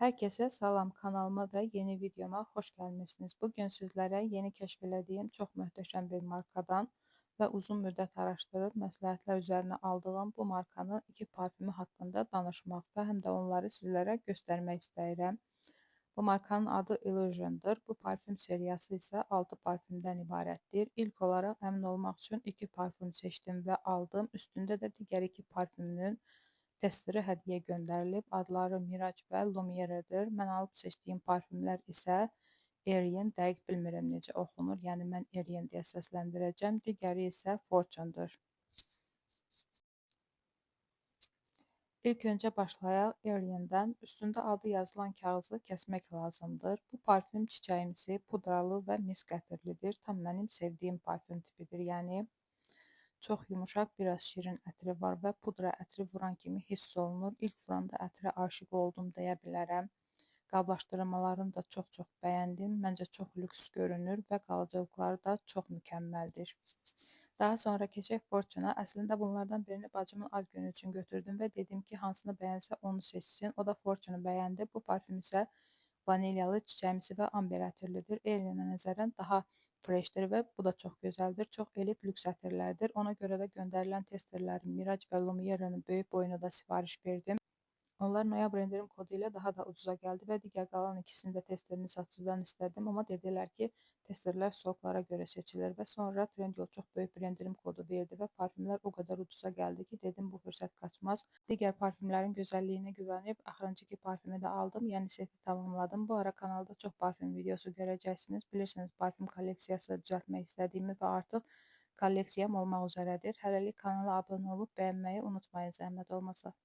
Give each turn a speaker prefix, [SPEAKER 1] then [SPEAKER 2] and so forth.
[SPEAKER 1] Herkese salam, kanalıma və yeni videoma xoş gəlmisiniz. Bugün sizlərə yeni kəşf elədiyim çox möhtəşəm bir markadan və uzun müddət araşdırıb məsləhətlər üzərinə aldığım bu markanın iki parfümü haqqında danışmaq və həm də onları sizlərə göstərmək istəyirəm. Bu markanın adı Illusion'dır. Bu parfüm seriyası isə 6 parfümdən ibarətdir. İlk olaraq əmin olmaq üçün 2 parfüm seçdim və aldım. Üstündə də digər 2 parfümünün testleri hədiyyə göndərilib. Adları Mirage və Lumiere'dir. Mən alıb seçdiyim parfümlər isə Aryan, dəqiq bilmirəm necə oxunur. Yəni mən Aryan deyə səsləndirəcəm. Digəri isə Fortune'dır. İlk öncə başlayaq Aryan'dan. Üstündə adı yazılan kağızı kəsmək lazımdır. Bu parfüm çiçəyimsi, pudralı və misk ətirlidir. Tam mənim sevdiyim parfüm tipidir. Yəni çox yumuşaq, biraz şirin ətri var və pudra ətri vuran kimi hiss olunur. İlk vuranda ətrə aşiq oldum deyə bilərəm. Qablaşdırmalarını da çox-çox bəyəndim. Məncə çox lüks görünür və qalıcılıqları da çox mükəmməldir. Daha sonra keçək Fortune-a. Əslində bunlardan birini bacımın ad günü üçün götürdüm və dedim ki, hansını bəyənsə onu seçsin. O da Fortune-u bəyəndi. Bu parfüm isə vanilyalı, çiçəyimsi və amber ətirlidir. Arian'a nəzərən daha freshdir və bu da çox gözəldir. Çox elit lüks ətirlərdir. Ona görə də göndərilən testerlərin Mirage və Lumiere'nin böyük boyunu da sifariş verdim. Onlar noyabr endirim kodu ilə daha da ucuza gəldi və digər qalan ikisini də testerini satıcıdan istədim. Amma dedilər ki, testerlər soğuqlara görə seçilir və sonra Trendyol çox böyük bir endirim kodu verdi və parfümlər o qədər ucuza gəldi ki, dedim bu fürsət qaçmaz. Digər parfümlərin gözəlliyinə güvənib axırıncı iki parfümü də aldım, yəni seti tamamladım. Bu ara kanalda çox parfüm videosu görəcəksiniz. Bilirsiniz, parfüm kolleksiyası düzəltmək istədiyimi və artıq kolleksiyam olmaq üzrədir. Hələlik kanala abunə olub bəyənməyi unutmayın, zəhmət olmasa.